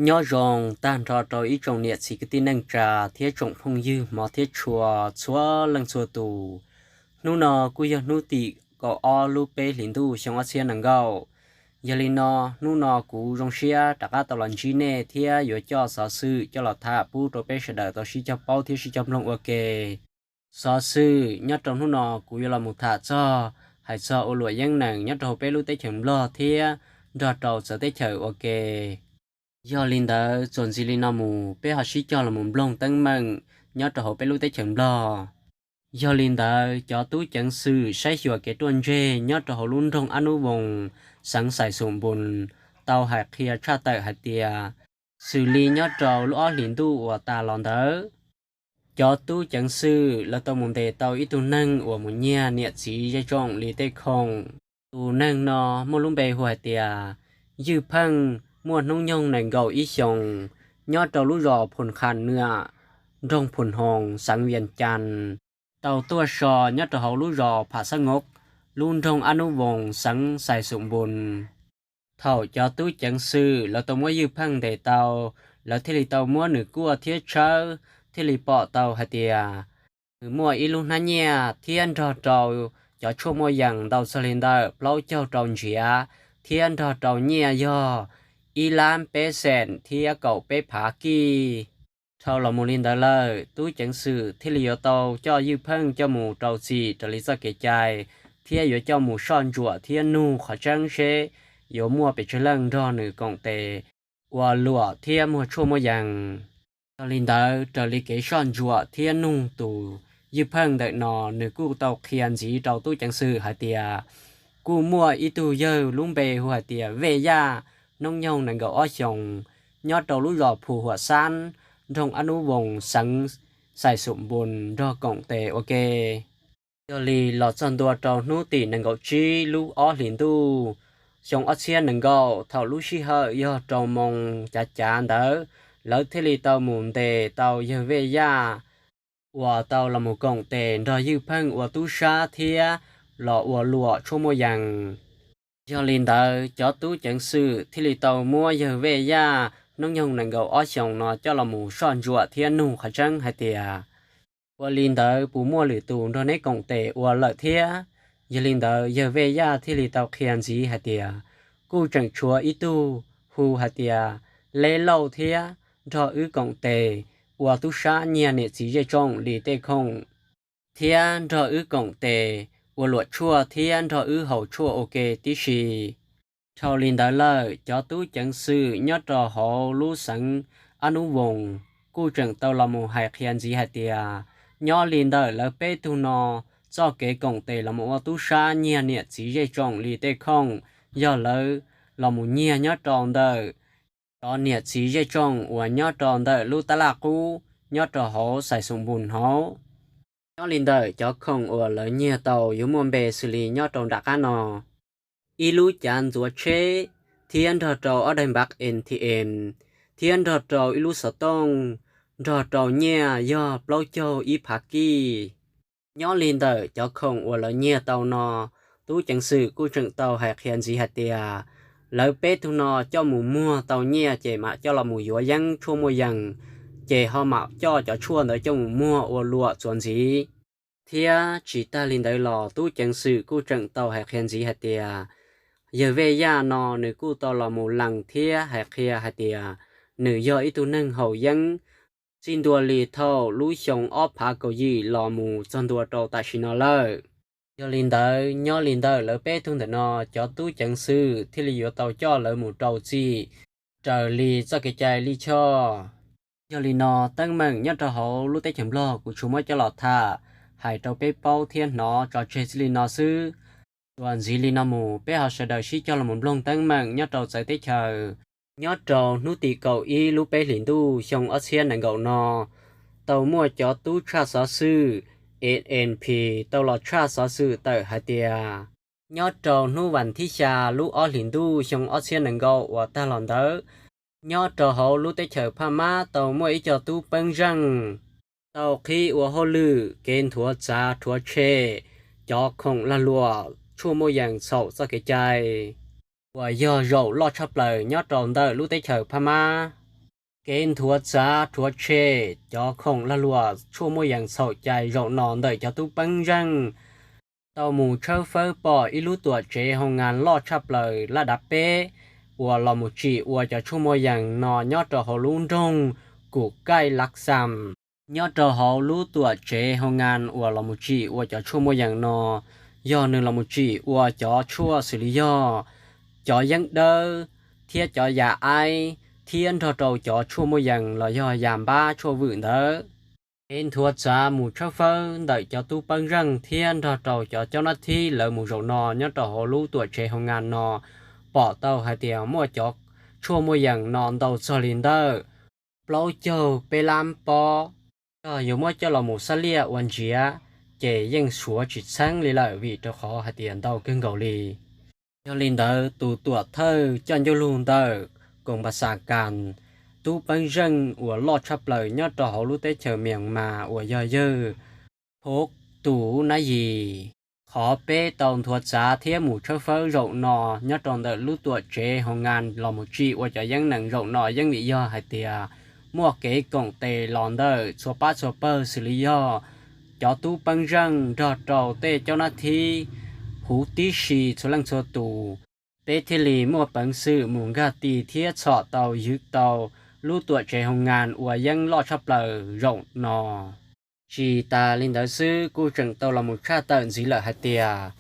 Nyob zoo tag nrho rau ib tsoom niam txiv kwv tij neej tsa thiab tsoom phooj ywg hmov thiab tshua txhua leej txhua tus. Hnub no kuj yog hnub tim kaum ob lub peb hlis ntuj xyoo ob txhiab nees nkaum. Yog li no, hnub no kuv zoo siab rov qab tau los ntsib nej thiab yuav coj xov xwm coj los tham pub rau peb sawv daws tau sib cog paub thiab sib cog mloog ua ke. Xov xwm nyob rau hnub no kuv yuav los mus tham txog, hais txog ua luam yeeb nees nyob rau hauv peb lub teb chaws Nplog thiab nrog rau txawv teb chaws ua ke. Yog li ntawd, txuas ntxiv li no mus peb ho sib cog los mus mloog teeb meem nyob rau hauv peb lub teb chaws Nplog. Yog li ntawd, cov tub ceev xwm saib xyuas kev ruaj ntseg nyob rau hauv lub nroog Ab Nub Voos, xeev Xais Xoom Npoos, tau hais qhia tshaj tawm hais tias, xws li nyob rau lub ob hlis ntuj uas tas los ntawd, cov tub ceev xwm lawv tau mus ntes tau ib tug neeg uas mus nyiag niam txiv zej tsoom li tej khoom. Tus neeg no muaj lub npe hu hais tias Ywj Pheej, muaj hnub nyoog nees nkaum ib xyoos, nyob rau lub zos Phoo Kham Nuam, nroog Phoo Hoos, xeev Vias Cas, tau tuaj so nyob rau hauv lub zos Pham Xab Ngob, lub nroog Ab Nub Voos, xeev Xais Xoom Npoos. Thaum cov tub ceev xwm lawv tau muab Ywj Pheej ntes tau, lawv thiaj li tau muab nws kuaj thiab tshawb, thiaj li pom tau hais tias nws muaj ib lub hnab nyiaj thiab nrog rau cov tshuaj muaj yees ntau txog li ntawm plaub caug rau ntsiav, thiab nrog rau nyiaj yog ib lab peb xees thiab kaum peb phav kij. Dhau los mus li ntawd lawm, tub ceev xwm thiaj li yuav tau coj Ywj Pheej coj mus rau txim raws li txoj kev cai, thiab yuav coj mus soj ntsuam thiab nug qhov tseeb seb yuav muaj pes tsawg leej nrog nws koom tes ua luam thiab muag tshuaj muaj yees. Yog li ntawd, raws li kev soj ntsuam thiab nug tus Ywj Pheej ntawm no, nws kuj tau qhia ntxiv rau tub ceev xwm hais tias, kuj muaj ib tug yawg lub npe hu hais tias Vej Yaj, hnub nyoog nees nkaum ob xyoos, nyob rau lub zos Phu Huam Xab, nroog Ab Nub Voos, xeev Xais Xoom Npoos nrog koom tes ua ke. Yog li los txog ntua rau hnub tim nees nkaum tsib lub ob hlis ntuj xyoo ob txhiab nees nkaum, thaum lub sij hawm yog rau moos cav cav ntawd, lawv thiaj li tau mus ntes tau yawg Vej Yaj uas tau los mus koom tes nrog Ywj Pheej ua tub sab thiab los ua luam tshuaj muaj yees. Yog li ntawd, cov tub ceev xwm thiaj li tau muab yawg Vej Yaj hnub nyoog nees nkaum ob xyoos no coj los mus soj ntsuam thiab nug qhov tseeb hais tias, ua li ntawd puas muaj lwm tus nrog neb koom tes ua lawm thiab? Yog li ntawd, yawg Vej Yaj thiaj li tau qhia ntxiv hais tias, kuj tseem tshuav ib tug hu hais tias Leb Lauj thiab nrog wb koom tes ua tub sab nyiag niam txiv zej tsoom li tej khoom, thiab nrog wb koom tes ua luam tshuaj thiab nrog wb haus tshuaj ua ke tib si. Dhau li ntawd lawm, cov tub ceev xwm nyob rau hauv lub xeev Ab Nub Voos kuj tseem tau los mus hais qhia ntxiv hais tias, nyob li ntawm lawv peb tug no txoj kev koom tes los mus ua tub sab nyiag niam txiv zej tsoom li tej khoom, yog lawv los mus nyiag nyob rau ntawm cov niam txiv zej tsoom uas nyob rau ntawm lub tab laj qub nyob rau hauv Xais Xoom Npoos hauv. Nyob li ntawm cov khoom uas lawv nyiag tau yuav muaj npe xws li nyob rau nram qab no: ib lub cav ntxuav tsheb, thiab nrog rau ob daim npav A T M, thiab nrog rau ib lub xov tooj, nrog rau nyiaj yog plaub caug ib phav kij. Nyob li ntawm cov khoom uas lawv nyiag tau no, tub ceev xwm kuj tseem tau hais qhia ntxiv hais tias, lawv peb tug no coj mus muag tau nyiaj ces mam coj los mus yuav yeeb tshuaj muaj yees, ces ho mam coj cov tshuaj ntawd coj mus muag ua luam txuas ntxiv. Thiab tsis tag li ntawd los tub ceev xwm kuj tseem tau hais qhia ntxiv hais tias, yawg Vej Yaj no nws kuj tau los mus lees thiab hais qhia hais tias, nws yog ib tug neeg haus yeeb txij ntua li thaum lub xyoo ob phav kaum yim los mus txog ntua rau tam sim no lawm. Yog li ntawd, nyob li ntawm lawv peb tug ntawm no, cov tub ceev xwm thiaj li yuav tau coj lawv mus rau txim raws li txoj kev cai lij choj. Yog li no, teeb meem nyob rau hauv lub teb chaws Nplog kuv tsuas muab coj los tham hais rau peb paub thiab hnov tso tseg txij li no xwb. Txuas ntxiv li no mus, peb ho sawv daws sib cog los mus mloog teeb meem nyob rau txawv teb chaws. Nyob rau hnub tim kaum ib lub peb hlis ntuj xyoo ob txhiab nees nkaum no, tau muaj cov tub tshaj xov xwm S N P tau los tshaj xov xwm tawm hais tias, nyob rau hnub vas thib xya lub ob hlis ntuj xyoo ob txhiab nees nkaum uas tag los ntawd, nyob rau hauv lub teb chaws Phaj Mab tau muaj ib co tub peeb zeej tau qhib ua hauj lwm kev nthuav txav rhuav tshem cov khoom lag luam tshuaj muaj yees txhaum txoj kev cai uas yog zaum loj tshaj plaws nyob rau ntawm lub teb chaws Phaj Mab. Kev nthuav txav rhuav tshem cov khoom lag luam tshuaj muaj yees txhaum cai zaum no ntawm cov tub peeb zeej tau mus tshawb fawb pom ib lub tuam tsev hoo ngas loj tshaj plaws laj dav peb uas los mus tsim ua cov tshuaj muaj yees no nyob rau hauv lub nroog Kum Kaij Lak Xam. Nyob rau hauv lub tuam tsev hoo ngas uas los mus tsim ua cov tshuaj muaj yees no, yog nws los mus tsim ua cov tshuaj xws li yog cov yeeb dawb thiab cov yas aib thiab nrog rau cov tshuaj muaj yees los yog yas npab tshuaj vwm ntawd. Kev nthuav txav mus tshawb fawb ntawm cov tub peeb zeej thiab nrog rau cov caub nab thib lawv mus zaum no nyob rau hauv lub tuam tsev hoo ngas no pom tau hais tias muaj cov tshuaj muaj yees no ntau txog li ntawm plaub caug peb lab pob, yog yuav muab coj los mus xab liaj ua ntsiav ces yeej suav tsis txheeb li lawm vim rau qhov hais tias ntau kawg nkaus li. Yog li ntawd tus tuam thawj coj ncauj lug ntawm koom pas xas kas tub peeb zeej uas loj tshaj plaws nyob rau hauv lub teb chaws Myanmar uas yog yawg Phoob Tus Nab Yis. Qhov peb tau nthuav txav thiab mus tshawb fawb zaum no nyob rau ntawm lub tuam tsev hoo ngas los mus tsim ua cov yeeb nees zaum no yeej vim yog hais tias muaj kev koom tes los ntawm txhua pab txhua pawg xws li yog cov tub peeb zeej nrog rau tej caub nab thib huv tib si txhua leej txhua tus, peb thiaj li muaj peev xwm mus nkag ti thiab txhom tau ywv tau lub tuam tsev hoo ngas uas yeej loj tshaj plaws zaum no. Tsis tas li ntawd xwb kuj tseem tau los mus tshaj tawm ntxiv lawm hais tias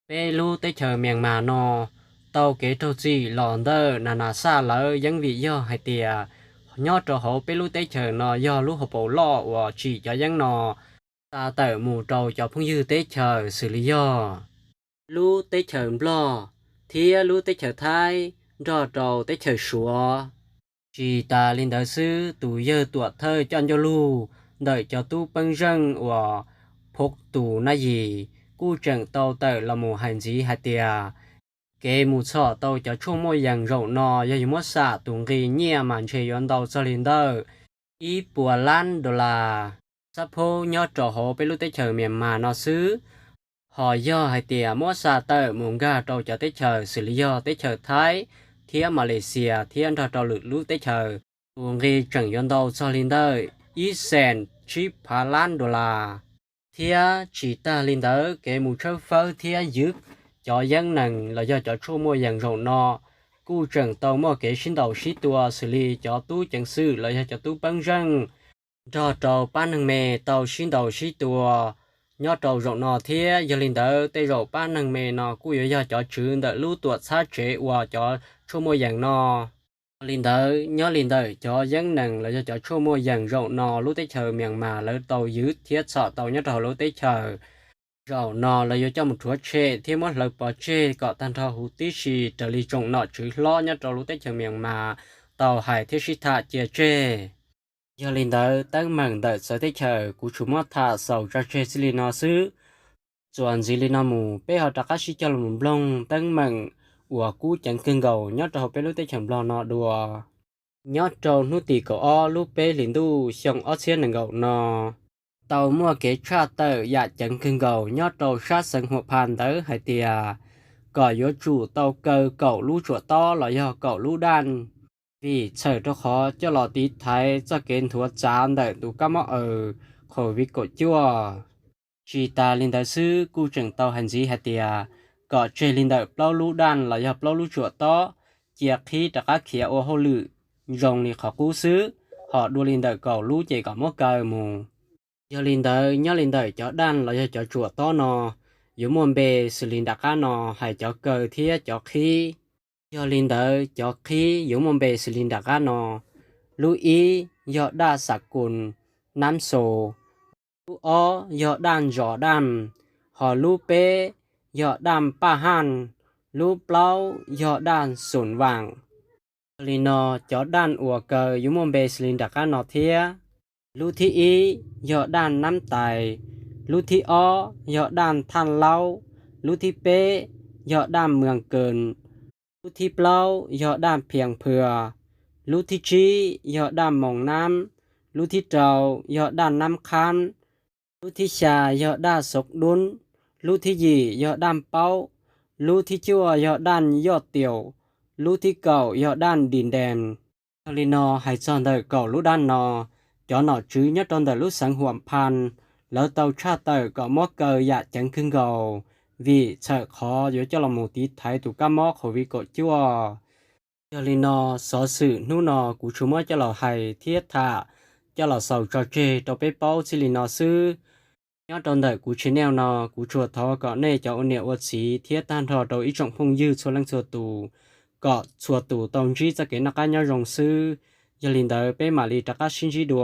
peb lub teb chaws Myanmar no tau kev raug txim los ntawm nas nas xaj lawv yeeb vim yog hais tias nyob rau hauv peb lub teb chaws no yog lub hauv paus loj uas tsim cov yeeb no xa tawm mus rau cov phooj ywg teb chaws xws li yog lub teb chaws Nplog thiab lub teb chaws Thaib nrog rau teb chaws Suav. Tsis tas li ntawd xwb tus yawg tuam thawj coj ncauj lug ntawm cov tub peeb zeej uas Phoob Tus Nab Yis kuj tseem tau tawm los mus hais ntxiv hais tias kev mus txhom tau cov tshuaj muaj yees zaum no yog yuav muab xam tus nqi nyiaj mas ntshe yuav ntau txog li ntawm ib puas lab dollar xab phob nyob rau hauv peb lub teb chaws Myanmar no xwb. Ho yog hais tias muab xa tawm mus nkag rau cov teb chaws xws li yog teb chaws Thaib thiab Malaysia thiab nrog rau lwm lub teb chaws, tus nqi tseem yuav ntau txog li ntawm ib xees tsib phav lab dollar. Thiab tsis tas li ntawd kev mus tshawb fawb thiab ywv cov yeeb nees los yog cov tshuaj muaj yees zaum no kuj tseem tau muaj kev sib ntaus sib tua xws li cov tub ceev xwm los yog cov tub peeb zeej nrog rau pab neeg me tau sib ntaus sib tua nyob rau zaum no thiab. Yog li ntawd tej zaum pab neeg me no kuj yuav yog cov tswv ntawm lub tuam txhab tsev uas cov tshuaj muaj yees no. Yog li ntawd nyob li ntawm cov yeeb nees los yog cov tshuaj muaj yees zaum no lub teb chaws Myanmar lawv tau ywv thiab txhom tau nyob rau hauv lub teb chaws zaum no lawv yuav coj mus rhuav tshem thiab muab hlawv pov tseg kom tag nrho huv tib si raws li tsoom nom tswv hlob nyob rau lub teb chaws Myanmar tau hais thiab sib tham cia tseg. Yog li ntawd teeb meem ntawm txawv teb chaws kuv tsuas muab tham xaus tso tseg txij li no xwb. Txuas ntxiv li no mus peb ho rov qab sib cog los nploog teeb meem uas kub ceev kawg nkaus nyob rau hauv peb lub teb chaws Nplog no dua. Nyob rau hnub tim kaum ob lub peb hlis ntuj xyoo ob txhiab nees nkaum no, tau muaj kev tshaj tawm yam ceev kawg nkaus nyob rau sab xeev Huam Pha ntawd hais tias kom yuav tsum tau kaw kaum lub tsuam tob los yog kaum lub daj, vim txhawm rau qhov coj los tiv thaiv txoj kev nthuav txav ntawm tus kab mob aws COVID kaum cuaj. Tsis tas li ntawd xwb kuj tseem tau hais ntxiv hais tias kom tseg li ntawm plaub lub daj los yog plaub lub tsuam tob, cia qhib rov qab khiav ua hauj lwm zoo li qhov qub xwb, ho dua li ntawm kaum lub ces kom muab kaw mus. Yog li ntawd nyob li ntawm cov daj los yog cov tsuam tob no yuav muaj npe xws li nram qab no hais cov kaw thiab cov qhib. Yog li ntawd cov qhib yuav muaj npe xws li nram qab no: lub ib yog daj Xam Kus Nab Xus, lub ob yog daj Zos Daj, ho lub peb yog daj Paj Haj, lub plaub yog daj Xus Vam. Yog li no cov daj uas kaw yuav muaj npe xws li nram qab no thiab: lub thib ib yog daj Nab Tais, lub thib ob yog daj Thaj Laub, lub thib peb yog daj Mws Kws, lub thib plaub yog daj Phias Phwm, lub thib tsib yog daj Moos Nab, lub thib rau yog daj Nab Khab, lub thib xya yog daj Xov Dub, lub thib yim yog daj Paub, lub thib cuaj yog daj Yoj Tiaum, lub thib kaum yog daj Dis Des, Yog li no hais txog ntawm kaum lub dab no, cov nom tswv nyob rau ntawm lub xeev Huam Phan, lawv tau tshaj tawm kom muab kaw yam ceev kawg nkaus, vim txhawm qhov yuav coj los mus tiv thaiv tus kab mob COVID kaum cuaj. Yog li no, xov xwm hnub no kuv tsuas muab coj los hais thiab tham, coj los xaus tso tseg rau peb paub txij li no xwb. Nyob rau ntawm kuv channel no, kuv tsuas thov kom nej cov ua niam ua txiv thiab tag nrho rau ib tsoom phooj ywg txhua leej txhua tus, kom txhua tus tau ntsib txoj kev noj qab nyob zoo xwb. Yog li ntawd peb mam li rov qab sib ntsib dua.